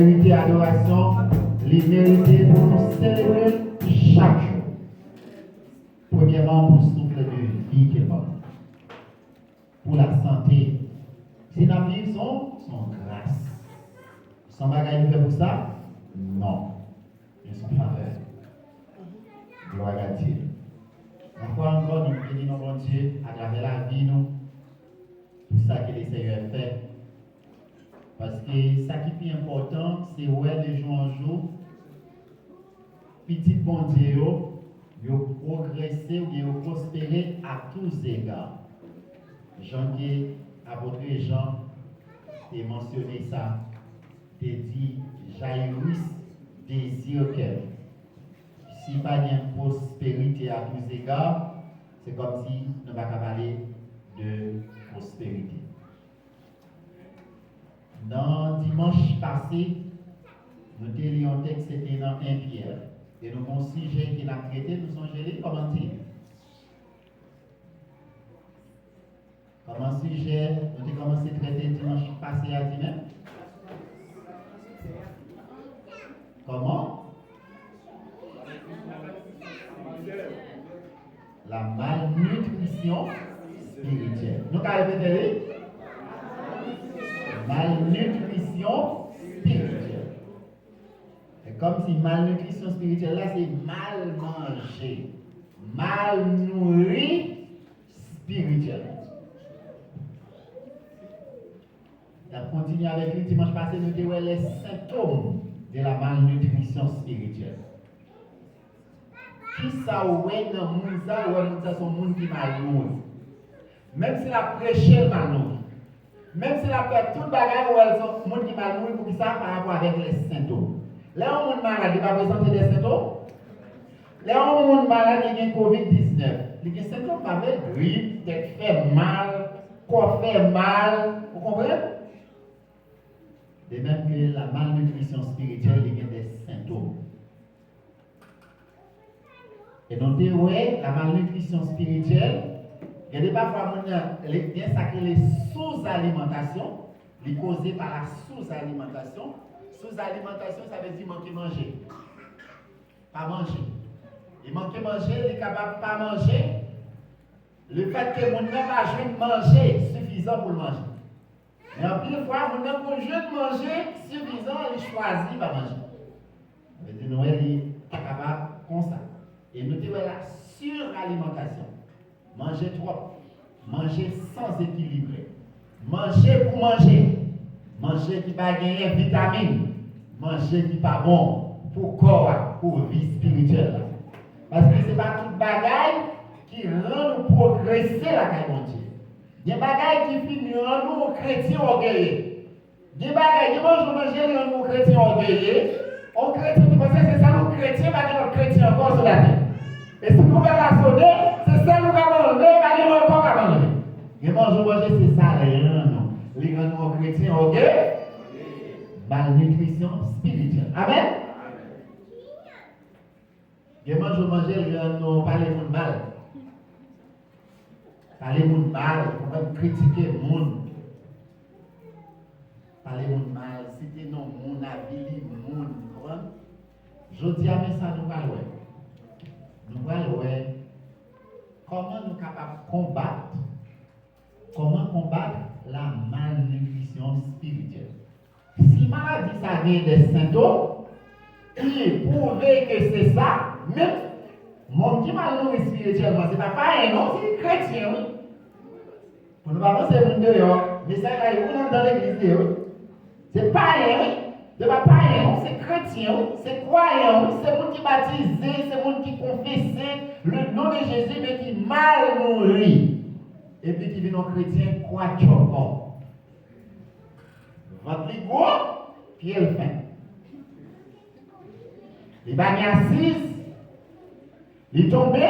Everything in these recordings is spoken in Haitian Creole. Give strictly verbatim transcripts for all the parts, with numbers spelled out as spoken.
Merite adorasyon, li merite pou nou selebre l chak jou. Premyèman, pou souf de vi ke l ban nou. Pou lasante. Si n ap viv, se yon, se yon gras. Se yon bagay nou fè pou sa? Non. Men se yon favè. Glwa a Dye. Yon fwa ankò, nou beni non Bondye atravè lavi nou, pou sa ke Lesenyè fè. Paske sa ki pi enpòtan, se wè de jou an jou, pitit Bondye yo, yo pwogrese oubyen yo pwospere a tou zega. Jan ke apot Jan te mansyone sa, te di, Jayiris dezire ke si pa gen pwosperite a tou zega, se kòmsi nou pa ka pale de pwosperite. Nan dimanch pase, nou te li yon tèks, se te nan en Pyè. E nou gen yon sijè ke n ap trete, nou sonje li, kòman l di? Kòman sijè nou te kòmanse trete dimanch pase a di menm? Kòman? La malnitrisyon espirityèl. Nou ka repete li? Malnitrisyon espirityèl. Se kòmsi malnitrisyon espirityèl la, se mal manje, mal nouri espirityèlman. N ap kontinye avèk li. Dimanch pase, nou te wè les symptômes de la malnutrition spirituelle. Kisa ou wè nan moun sa? Ou wè moun sa se yon moun ki mal nouri. Menm si l ap preche, l mal nouri. Menm si l ap fè tout bagay, ou wè l se yon moun ki mal nouri. Poukisa? Pa rapò avèk les symptômes. Lè yon moun malad, li pa prezante de sentòm? Lè yon moun malad, li gen kovid diznèf, li gen sentòm, pa vre? Grip, tèt fè mal, kò fè mal. Ou konprann? De menm ke la malnitrisyon espirityèl, li gen de sentòm. E nou te wè, la malnitrisyon espirityèl, gen de pafwa moun nan, li gen sa ki rele souzalimantasyon, li koze pa la souzalimantasyon. Souzalimantasyon, sa vle di manke manje. Pa manje. Li manke manje, li kapab pa manje. Lefètke moun nan pa jwenn manje sifizan pou l manje. Men anpil fwa, moun nan konn jwenn manje sifizan, li chwazi pa manje. Sa vle di, nou wè li kapab konsa. E nou te wè la siralimantasyon. Manje twòp. Manje san ekilibre. Manje pou manje. Manje ki pa genyen vitamin. Manje ki pa bon pou kò a, pou vi espirityèl la. Paske se pa tout bagay ki rann ou pwogrese lakay Bondye. Gen bagay ki fin rann ou yon kretyen ògeye. Gen bagay, gen manje w manje, li rann ou yon kretyen ògeye, yon kretyen ki panse se sèl ou kretyen, pa gen lòt kretyen ankò sou latè. E si nouvèl la sone, se sèl ou k ap anlve, pa gen lòt ankò k ap anlve. Gen manje w manje, se sa l rann ou. Li rann ou yon kretyen ògeye, malnitrisyon espirityèl. Amèn? Gen manje w manje, li rann nou pale moun mal. Pale moun mal, konprann, kritike moun. Pale moun mal, site non moun, avili moun, konprann? Jodi a, men sa nou pral wè. Nou pral wè kòman nou kapab konbat, kòman konbat la malnitrisyon espirityèl. Si maladi sa gen de sentòm ki pwouve ke se sa, men moun ki mal nouri espirityèlman, se pa payen non, se kretyen, wi. Pou nou pa panse moun deyò, mesaj la e moun anndan legliz li ye, wi. Se payen, wi. Se pa payen, wi. Se kretyen, wi. Se kwayan, wi. Se moun ki batize, se moun ki konfese le non de Jezi, men ki mal nouri. Epi ki vin yon kretyen kwatchòkò. Vant li gwo, pye l fen. Li pa gen asiz, li tonbe,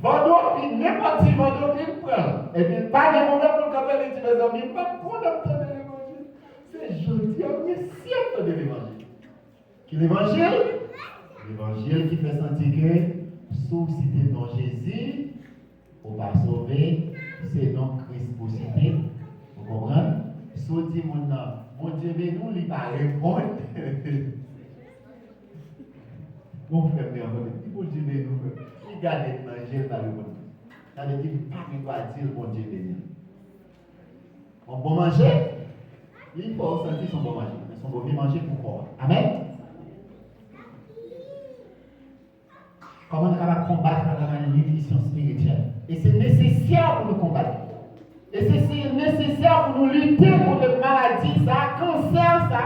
van doktrin, nenpòt ti van doktrin pran l. Epi l pa gen pwoblèm pou l kanpe, li di, mezanmi, m pa t konn ap tande levanjil. Se jodi a m gen syèk tande levanjil. Ki levanjil? Levanjil ki fè santi ke si w site non Jezi, ou pa sove, se non Kris pou site. Ou konprann? Si w di moun nan, "Bondye beni w," li pa reponn. Bon, frè m te rankontre, li di, "Bondye beni w," frè m. Li gade l nan je, li pa reponn. Sa vle di, li pa gen dwa di l, "Bondye beni w." Yon bon manje, li fè w santi se yon bon manje, men se yon move manje pou kò a. Amèn? Kòman nou kapab konbat lamalnitrisyon espirityèl? E se nesesè pou nou konbat. E se, se nesesè pou nou lite kont maladi sa, kansè sa,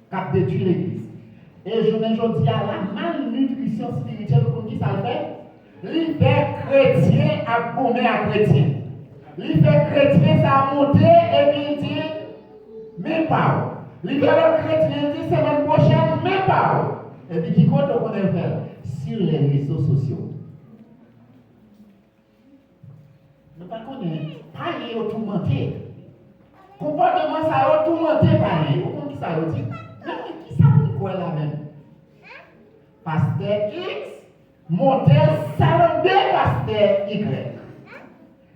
k ap detwi legliz. E jounen jodi a, lamalnitrisyon espirityèl, ou konn ki sa l fè? Li fè kretyen ap goumen ak kretyen. Li fè kretyen sa monte epi l di, "Men pa w." Li fè lòt kretyen di, "Semèn pwochèn, men pa w." Epi ki kote w konnen l fè l? Sur les réseaux sociaux. Nou pa konnen, payen yo toumante. Konpòtman sa yo toumante payen yo. Ou konn ki sa yo di? Men ki sa moun kwè la menm? Pastè X monte salanbe pastè Y.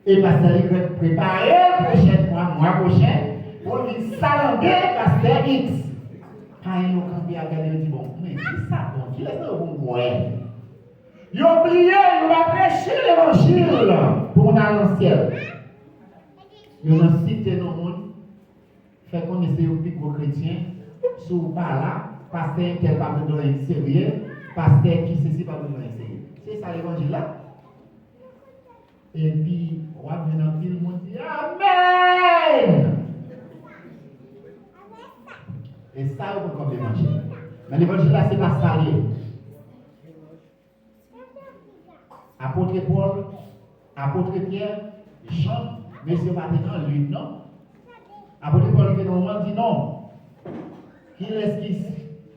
E pastè Y prepare l pwochèn mwa, mwa pwochen, pou l vin salanbe pastè X. Payen yo kanpe ap gade, yo di, "Bon, men ki sa bon? Kilès nan yo pou m kwè?" Yo bliye, yo pa preche levanjil pou moun al nan syèl. Yo nan site non moun, fè konnen se yo pi gwo kretyen. Si w pa la, pastè entèl pa pran anyen serye, pastè ki sesi pa pran anyen serye. Se sa levanjil la? Epi, w ap jwenn anpil moun di, "Amèn!" E sa yo pran kòm levanjil. Men levanjil la, se pa sa l ye. Apot Pòl, apot Pyè, Jan, mesye yo pa te nan lit, non? Apot Pòl te nan moman di, "Non. Kilès ki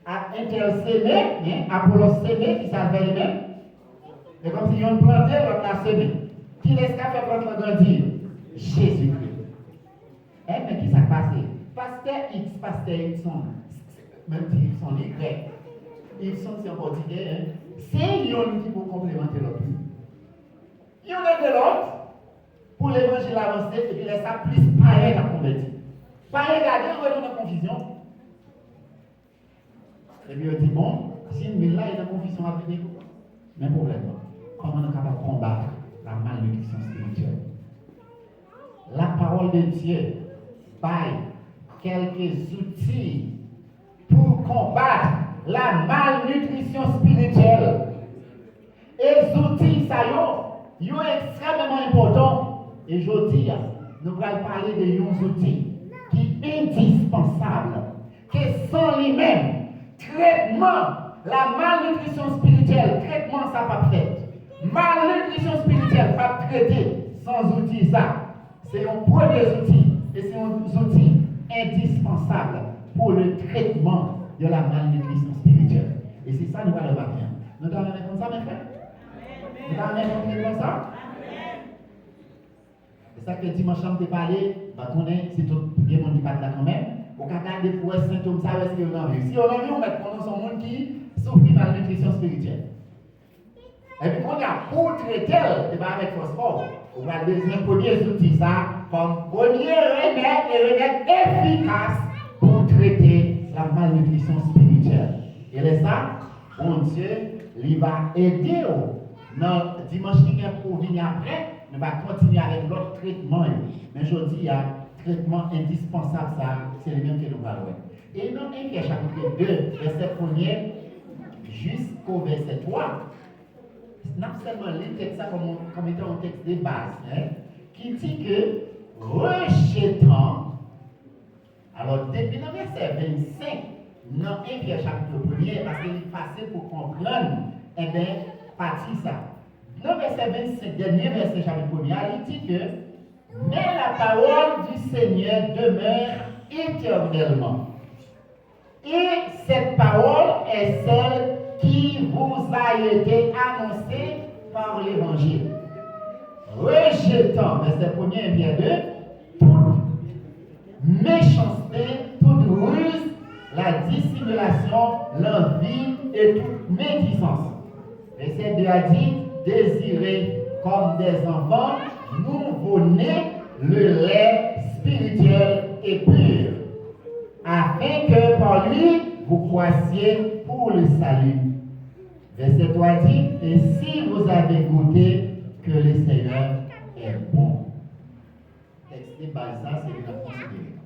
a entèl seme, men Apolos seme, ki sa l fè li menm?" E kòmsi youn plante, lòt la seme. Kilès k ap fè plant lan grandi? Jezikri. Enben, ki sa k pase? Pastè X, pastè Y, menm ti Y, li grèk. Y se yon pòtigè, en. Se youn ki pou konplemante lòt, wi. Youn ede lòt pou levanjil avanse, epi lè sa, plis payen k ap konvèti. Payen gade, yo retounen konfizyon. Epi yo di, "Bon, si m vin la, e nan konfizyon ap vini tou." Men pwoblèm nan, kòman nou kapab konbat lamalnitrisyon espirityèl? Lapawòl de Dye bay kèlke zouti pou konbat lamalnitrisyon espirityèl. E zouti sa yo, yo ekstrèmeman enpòtan. E jodi a, nou pral pale de yon zouti ki endispansab, ke san li menm, tretman lamalnitrisyon espirityèl, tretman sa p ap fèt. Malnitrisyon espirityèl p ap trete san zouti sa. Se yon premye zouti, e se yon zouti endispansab pour le traitement de la malnutrition spirituelle. E se sa nou pral wè maten an. Nou ta renmen konn sa, mes frères? Nou ta renmen konn trètman sa? E sa k fè dimanch lan m te pale, m pa konnen si tout gen moun ki pa t la kanmenm, ou ka gade pou wè sentòm sa yo, èske yo nan vi w. Si yo nan vi w, ou mèt konnen w se yon moun ki soufri malnitrisyon espirityèl. Epi kounye a, pou w trete l, se pa avèk fòs pa w. Ou pral bezwen premye zouti sa a kòm premye remèd e remèd efikas pou w trete la malnitrisyon espirityèl. E lè sa, Bondye, li va ede w. Nan dimanch ki gen pou vini apre, nou va kontinye avèk lòt trètman yo. Men jodi a, trètman endispansab sa a, se li menm ke nou pral wè. E nan en Pyè chapit de, vèsè premye jisko vèsè twa, n ap sèlman li tèks sa kòm, kòm etan yon tèks de baz, en, ki di ke rejetan. Alò, depi nan vèsè vennsenk, nan en Pyè chapit premye, paske li fasil pou konprann, enben, pati sa. Nan vèsè vennsenk, dènye vèsè chapit premye a, li di ke, "Mais la parole du Seigneur demeure éternellement. Et cette parole est celle qui vous a été annoncée par l'évangile." Rejetan, vèsè premye, en Pyè de, tout méchanceté, toute ruse, la dissimulation, l'envie et toute médisance. Vèsè de a di, désirez comme des enfants nouveau-nés le lait spirituel et pur, afin que par lui vous croissiez pour le salut. Verset trois dit, et si vous avez goûté que le Seigneur est bon. Tèks de baz sa, se li n ap konsidere.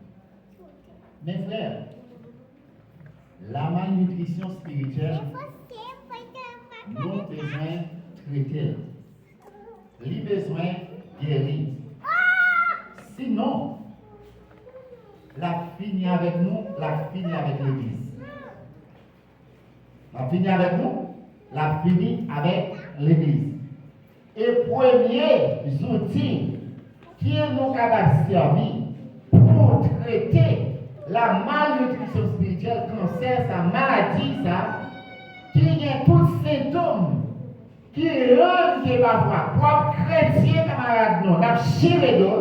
Men frè, la malnitrisyon espirityèl, nou bezwen trete l. Li bezwen geri. Sinon, l ap fini avèk nou, l ap fini avèk legliz. L ap fini avèk nou, l ap fini avèk legliz. E premye zouti ki nou kapab sèvi pou trete la malnitrisyon espirityèl, kansè sa, maladi sa, ki gen tout sentòm ki rann ke pafwa pwòp kretyen kamarad nou, n ap chire do l,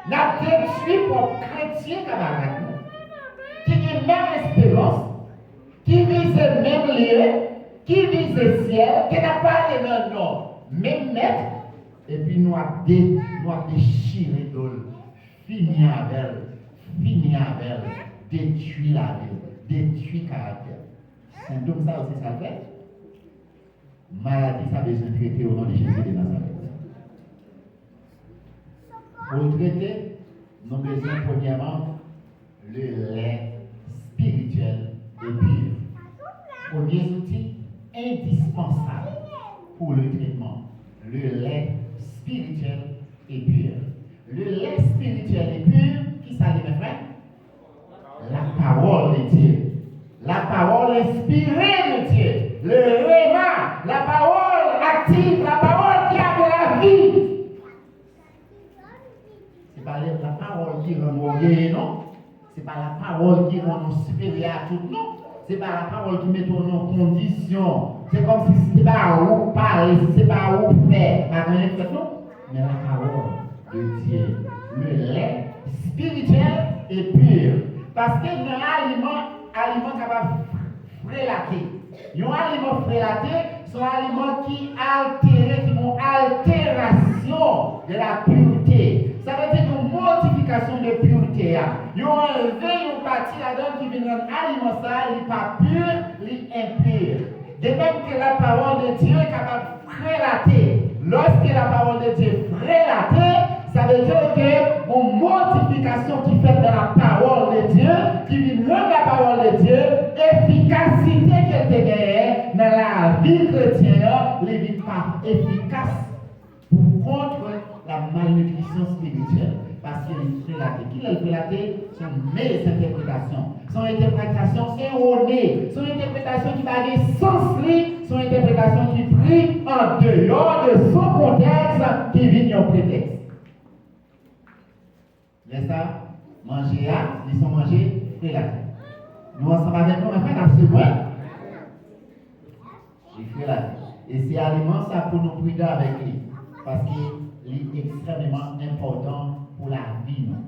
n ap detwi pwòp kretyen kamarad nou, ki gen menm esperans, ki vize menm lye, ki vize syèl, ke n ap pale nan non menm Mèt, epi nou ap de, nou ap dechire do l, fini avè l, fini avè l, detwi lavi l, detwi karaktè l. Sentòm sa yo, se sa l fè. Maladi sa bezwen trete o non de Jezi de Nazarèt. Pou l trete, nou bezwen premyèman le lait spirituel et pur. Premye zouti endispansab pou le trètman, le lait spirituel et pur. Le lait spirituel et pur, ki sa li, mes frères? La parole de Dieu. La parole inspirée de Dieu. Le rhéma, la parole active, la parole qui a de la vie. Se pa le, la pawòl ki rann w ògeye, non. Se pa la pawòl ki rann w siperyè a tout, non. Se pa la pawòl ki mete w nan kondisyon. Se kòmsi si se pa ou k pale, si se pa ou k fè, pa gen anyen k fèt, non. Men la parole de Dieu, le lait spirituel et pur. Paske nan aliman, aliman kapab frelate. Yon aliman frelate, se yon aliman ki altere, ki gen yon alterasyon de la pureté. Sa vle di yon modifikasyon de pureté a. Yo anleve yon pati ladan l ki vin rann aliman sa a, li pa pur, li enpur. De même que la parole de Dieu kapab frelate. Lòske la parole de Dieu frelate, sa vle di ke yon modifikasyon ki fèt nan la parole de Dieu, ki vin rann la parole de Dieu, efikasite ke l te genyen nan lavi kretyen an, li vin pa efikas pou kont la malnitrisyon espirityèl, paske li frelate. Kilè l frelate? Se yon mezentèpretasyon. Se yon entèpretasyon ewone. Se yon entèpretasyon ki pa gen sans li. Se yon entèpretasyon ki pri an deyò de son kontèks, ki vin yon pretèks. Lè sa, manje a, li se yon manje frelate. Nou ansanm avèk nou, men frè, n ap swiv, wi. Li frelate. E se aliman sa pou nou pridan avèk li, paske li ekstrèmeman enpòtan pou lavi nou.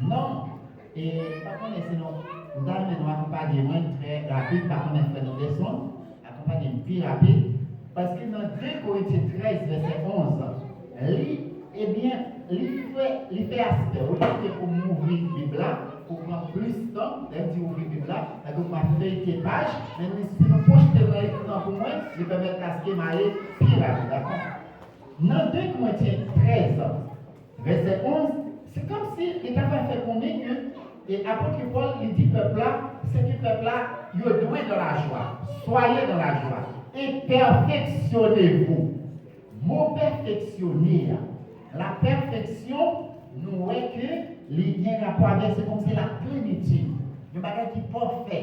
Non, e m pa konnen si nou, m ta renmen nou akonpanye mwen trè rapid, m pa konnen frè nou Gerson, akonpanye m pi rapid, paske nan de Korentyen trèz, vèsè onz, li, ebyen, li fè, li fè aspè, olye ke pou m ouvri Bib la, pou pran plis tan, lè m di ouvri Bib la, sa vle di m ap feyte paj, men si nou pwojte l nan ekran pou mwen, li pèmèt aske m ale pi rapid, dakò? Nan de Korentyen trèz, vèsè onz, se kòmsi li ta pral fè konnen ke, e, apot Pòl, li di pèp la, se ke pèp la, yo dwe dans la joie. Soyez dans la joie. Et perfectionnez-vous. Mo pèfeksyone a, la pèfeksyon, nou wè ke li gen rapò avèk, se kòmsi la plenitid, yon bagay ki pafè.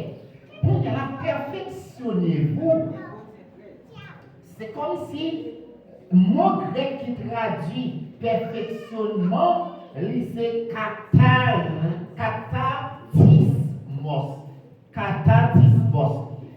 Kounye a la, perfectionnez-vous. Se kòmsi mo grèk ki tradui pèfeksyonman, li se katar-, katartismos. Katartismos.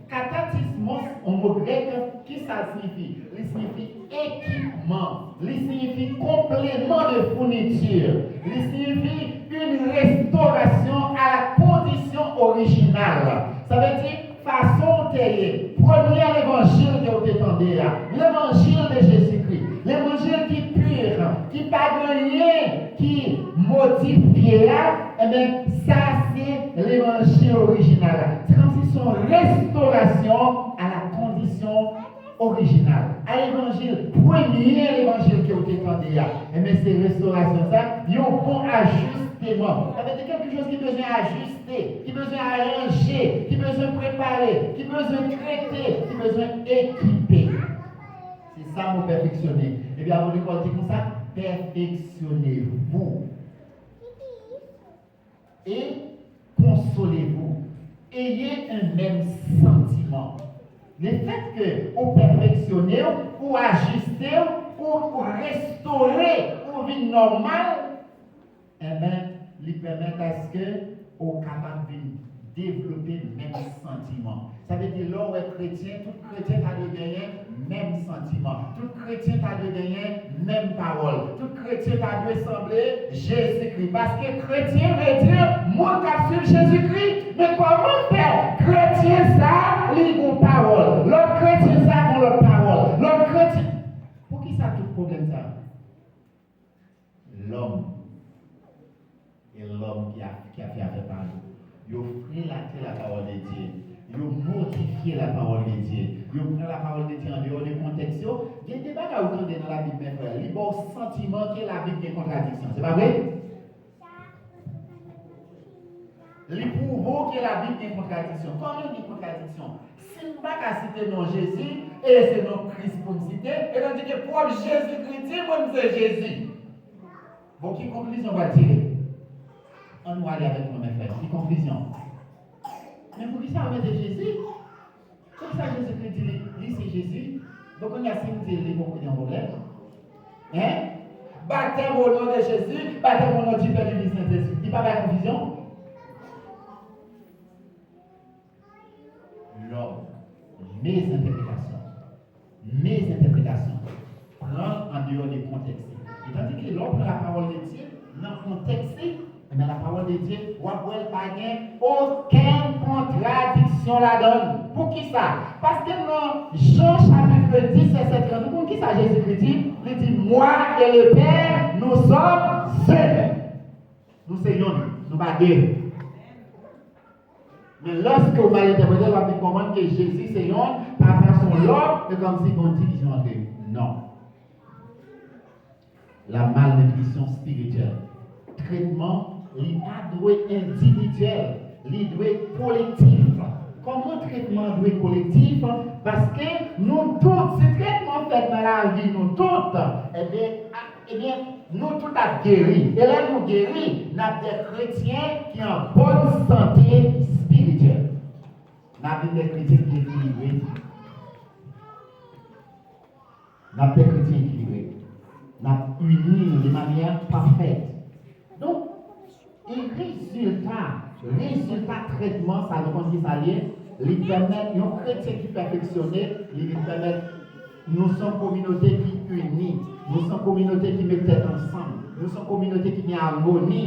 Katartismos, yon mo grèk, ki sa l siyifi? Li siyifi ekipman. Li siyifi complément de fourniture. Li siyifi une restauration à la condition originale. Sa vle di, fason w te ye, premye levanjil ke w te tande a, levanjil de Jezikri, levanjil ki pi, ki pa gen anyen ki modifye a, Men, sa se levanjil orijinal la. Se kòmsi se yon restorasyon a la kondisyon orijinal, a levanjil, premye levanjil ke w te tande a. Enben, se restorasyon sa, yon bon ajisteman. Sa vle di kèlke choz ki bezwen ajiste, ki bezwen aranje, ki bezwen prepare, ki bezwen trete, ki bezwen ekipe. Se sa mo pèfeksyone. Ebyen, apot Pòl di konsa, perfectionnez-vous et consolez-vous. Ayez un même sentiment. Lefètke ou pèfeksyone w, ou ajiste w, ou, ou restore, ou vin nòmal, enben, li pèmèt aske ou kapab vin devlope menm santiman. Sa vle di, lè w wè kretyen, tout kretyen ta dwe genyen menm santiman. Tout kretyen ta dwe genyen menm pawòl. Tout kretyen ta dwe sanble Jezikri. Paske kretyen vle di moun k ap swiv Jezikri. Men kòman fè kretyen sa a, li gon pawòl? Lòt kretyen sa a gon lòt pawòl. Lòt kretyen. Poukisa tout pwoblèm sa a? Lòm. E lòm ki a, ki a fè afè pa yo. Yo frelate la parole de Dieu. Yo modifye la parole de Dieu. Yo pran la parole de Dieu an deyò de kontèks yo. Gen de bagay ou tande nan Labib, men frè, li ba w santiman ke Labib gen kontradiksyon. Se pa vre? Li pwouve w ke Labib gen kontradiksyon. Kòman gen kontradiksyon? Si m pa ka site non Jezi, e se non Kris pou m site, etandike pwòp Jezikri di mwen m se Jezi. Bon, ki konklizyon w pral tire? Ann nou ale avèk mwen, men frè. Ki konklizyon? Men poukisa w mete Jezi? Poukisa Jezikri di li, li se Jezi? Bon, kounye a, si m di l, li poko gen pwoblèm? Hein? Baptême au nom de Jésus, baptême au nom du Père, du Fils, Saint-Esprit. Li pa bay konfizyon? Lòm, mezentèpretasyon. Mezentèpretasyon. Pran an deyò de kontèks li. Etandike lè w pran la parole de Dieu nan kontèks li, enben la parole de Dieu, w ap wè l pa gen okenn kontradiksyon ladan l. Poukisa? Paske nan Jan chapit dis, vèsè trant, ou konn kisa Jezikri di? Li di, Moi et le Père, nous sommes un. Nou se yonn, nou pa de. Men lòske w mal entèprete l, w ap vin konprann ke Jezi se yonn, Papa se yon lòt, e kòmsi gon divizyon ant yo. Non. La malnitrisyon espirityèl. Tretman, li pa dwe endividyèl, li dwe kolektif. Kòman tretman an dwe kolektif? Paske nou tout, si tretman fèt nan lavi nou tout, ebyen, a, ebyen, nou tout ap geri. E lè nou geri, n ap de kretyen ki an bòn sante espirityèl. N ap vin de kretyen ki ekilibre. N ap de kretyen ekilibre. N ap ini nou de manyè pafèt. Donk, e rezilta, rezilta tretman sa, nou konn ki sa l ye? Li pèmèt yon kretyen ki pèfeksyone, li vin pèmèt nou se yon kominote ki ini, nou se yon kominote ki met tèt ansanm, nou se yon kominote ki gen amoni.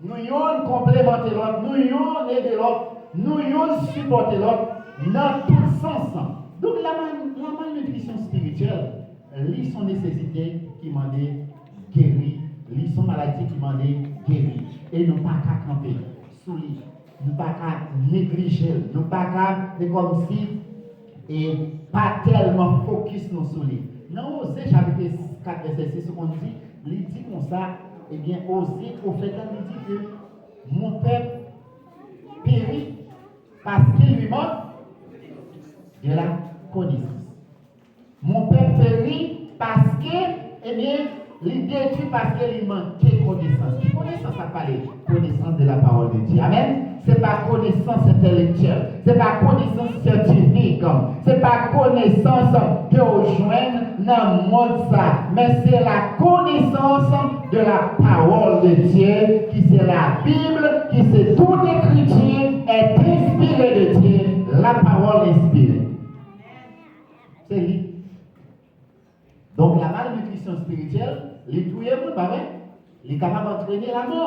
Nou yonn konplemante lòt, nou yonn ede lòt, nou yonn sipòte lòt nan tout sans. Donk, la mal-, la malnitrisyon espirityèl, li se yon nesesite ki mande geri, li se yon maladi ki mande geri. E nou pa ka kanpe sou li, nou pa ka neglije l, nou pa ka, se kòmsi, e pa tèlman fokis nou sou li. Nan Oze chapit kat vèsè sis, ou konn di, li di konsa, ebyen, Oze, pwofèt la, li di ke Mon peuple périt parce qu'il lui manque de la connaissance. Mon peuple périt parce que, ebyen, li detwi paske li manke konesans. Ki konesans sa pale? Konesans de la parole de Dieu. Amen. Se pa konesans entèlektyèl. Se pa konesans syantifik. Se pa konesans ke w jwenn nan mond sa. Men se la konesans de la parole de Dieu, ki se la Bible, ki se tout écriture est inspirée de Dieu, la parole inspirée. Se li. Donk, la malnitrisyon espirityèl, li touye moun, pa vre? Li kapab antrene lamò.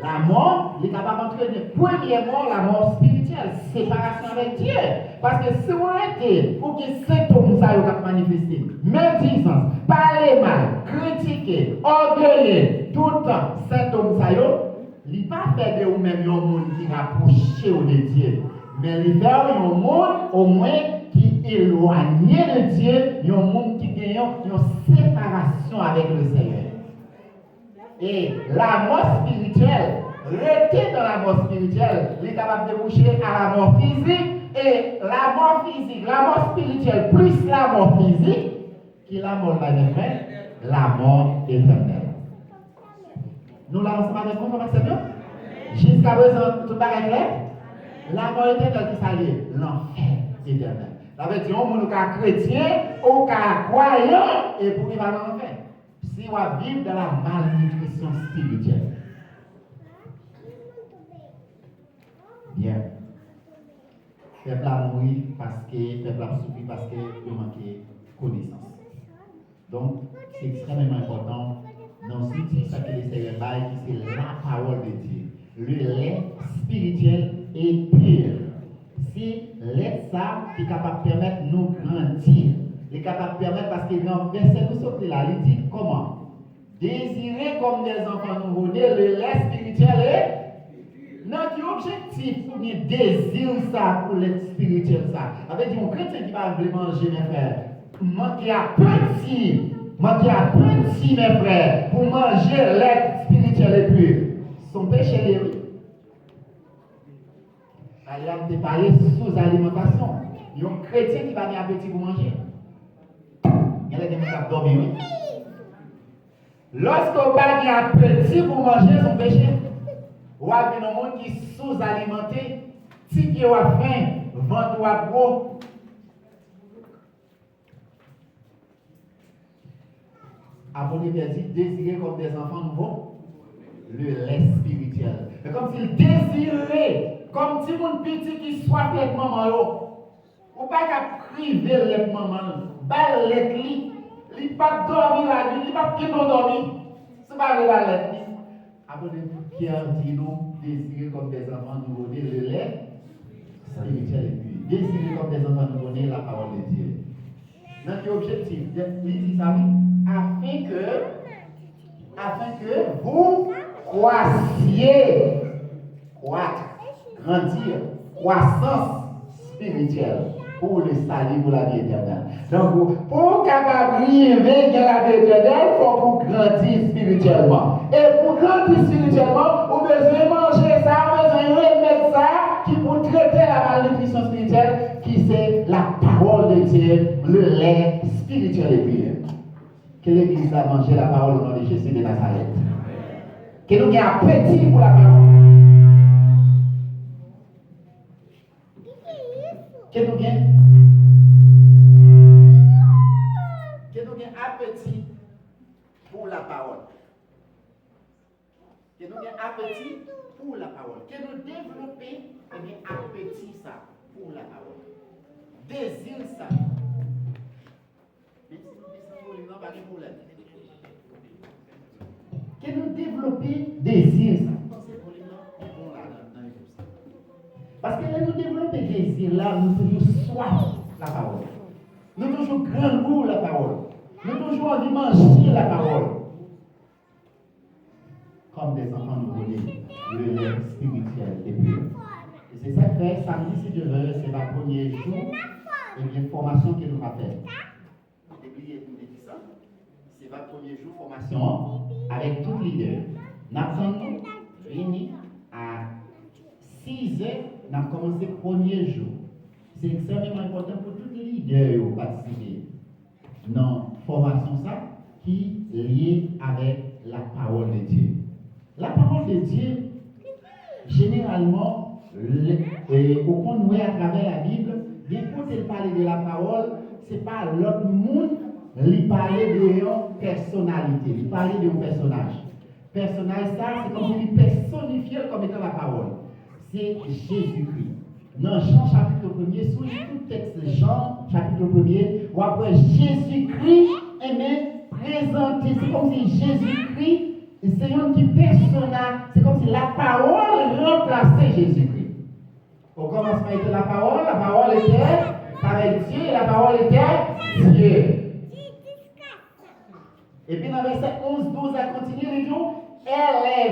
Lamò, li kapab antrene, premyèman, lamò espirityèl, separasyon avèk Dye. Paske si w rete, ou gen sentòm sa yo k ap manifeste. Medizans, pale mal, kritike, ògeye, tout sentòm sa yo, Li pa fè de ou menm yon moun ki rapwoche w de Dye, men li fè w yon moun, omwen, ki elwanye de Dye, yon moun ki gen yon, yon separasyon avèk le Senyè. E lanmò espirityèl, rete nan lanmò espirityèl, li kapab debouche a lanmò fizik, e lanmò fizik, lanmò espirityèl plis lanmò fizik, ki lanmò l bay, mè frè? Lanmò etènèl. Nou la ansanm avèk mwen, frè m ak sè m yo? Jiskaprezan, tout bagay klè? Lanmò etènèl, ki sa l ye? Lanfè etènèl. Sa vle di, yon moun ou ka kretyen, ou ka kwayan, epi w rive al nan lanfè. Si w ap viv dans la malnutrition spirituelle. Byen. Pèp la mouri paske, pèp la ap soufri paske yo manke konesans. Donk, se ekstrèmeman enpòtan nan zouti sa ke le Senyè bay, ki se la parole de Dieu, le lait spirituel et pur. Se lèt sa ki kapab pèmèt nou grandi. Li kapab pèmèt, paske nan vèsè nou sot li la, li di kòman? Désirez comme des enfants nouveau-nés le lait spirituel et nan ki objektif ou gen dezi sa pou lèt espirityèl sa? Sa vle di, yon kretyen ki pa vle manje, mè frè, manke apeti, manke apeti, mè frè, pou manje lèt espirityèl epi se yon peche li ye, wi. Talè a m te pale sou alimantasyon. Yon kretyen ki pa gen apeti pou manje. Genlè gen moun k ap dòmi, wi. Lòske w pa gen apeti pou manje, se yon peche. W ap vin yon moun ki souzalimante, ti pye w ap fen, vant ou ap gwo. Apot Pyè di, désirez comme des enfants nouveau le lait spirituel. Se kòmsi l dezire, kòm timoun piti ki swaf lèt manman yo. Ou pa ka prive l lèt manman l. Ba l lèt li. Li p ap dòmi lannuit, li p ap gen bon dòmi. Si w pa vle ba l lèt li. Apot Pyè di nou, désirez comme des enfants nouveau-nés le lait spirituel et pur. Désirez comme des enfants nouveau-nés la parole de Dieu. Nan ki objektif? Li di sa, wi. Afin que, afin que vous croissiez. Croître, grandir, croissance spirituelle pour le salut, pour la vie éternelle. Donk, pou w kapab rive gen lavi etènèl, fòk ou grandi espirityèlman. E pou grandi espirityèlman, ou bezwen manje sa, ou bezwen remèd sa ki pou trete la malnitrisyon espirityèl, ki se la parole de Dieu, le lait spirituel et pur. Ke legliz la manje lapawòl o non de Jezi de Nazarèt. Ke nou gen apeti pou lapawòl. Ke nou gen, ke nou gen apeti pou lapawòl. Ke nou gen apeti pou lapawòl. Ke nou devlope, ebyen, apeti sa pou lapawòl. Dezi sa. Menm si nou desann volim nan, pa gen pwoblèm. Ke nou devlope dezi sa. Panse volim nan, li bon ladan, nan nivo sa. Paske lè nou devlope dezi la, nou toujou swaf lapawòl. Nou toujou grangou lapawòl. Nou toujou anvi manje lapawòl. Comme des enfants nouveau-nés, le lait spirituel et pur. E se sa k fè, samdi, si Dye vle, se va premye jou, ebyen, fòmasyon ke nou va fè. Te bliye pou nou di sa, se va premye jou fòmasyon an, avèk tout lidè. N ap tann nou, vini a sizè, n ap kòmanse premye jou. Se ekstrèmeman enpòtan pou tout lidè yo patisipe nan fòmasyon sa ki lye avèk la parole de Dieu. La parole de Dieu, jeneralman, lè, e, ou konn wè atravè Labib, gen kote l pale de la parole, se pa lòt moun, li pale de yon pèsonalite, li pale de yon pèsonaj. Pèsonaj sa, se kòmsi li pèsonifye l kòm etan la parole. Se Jezikri. Nan Jan chapit premye, si w li tout tèks Jan chapit premye, w ap wè Jezikri, enben, prezante. Se kòmsi Jezikri, se youn ki pèsona, se kòmsi lapawòl ranplase Jezikri. Au commencement était la parole, la parole était avec Dieu, et la parole était Dieu. Epi nan vèsè onz, douz la kontinye, li di w, elle est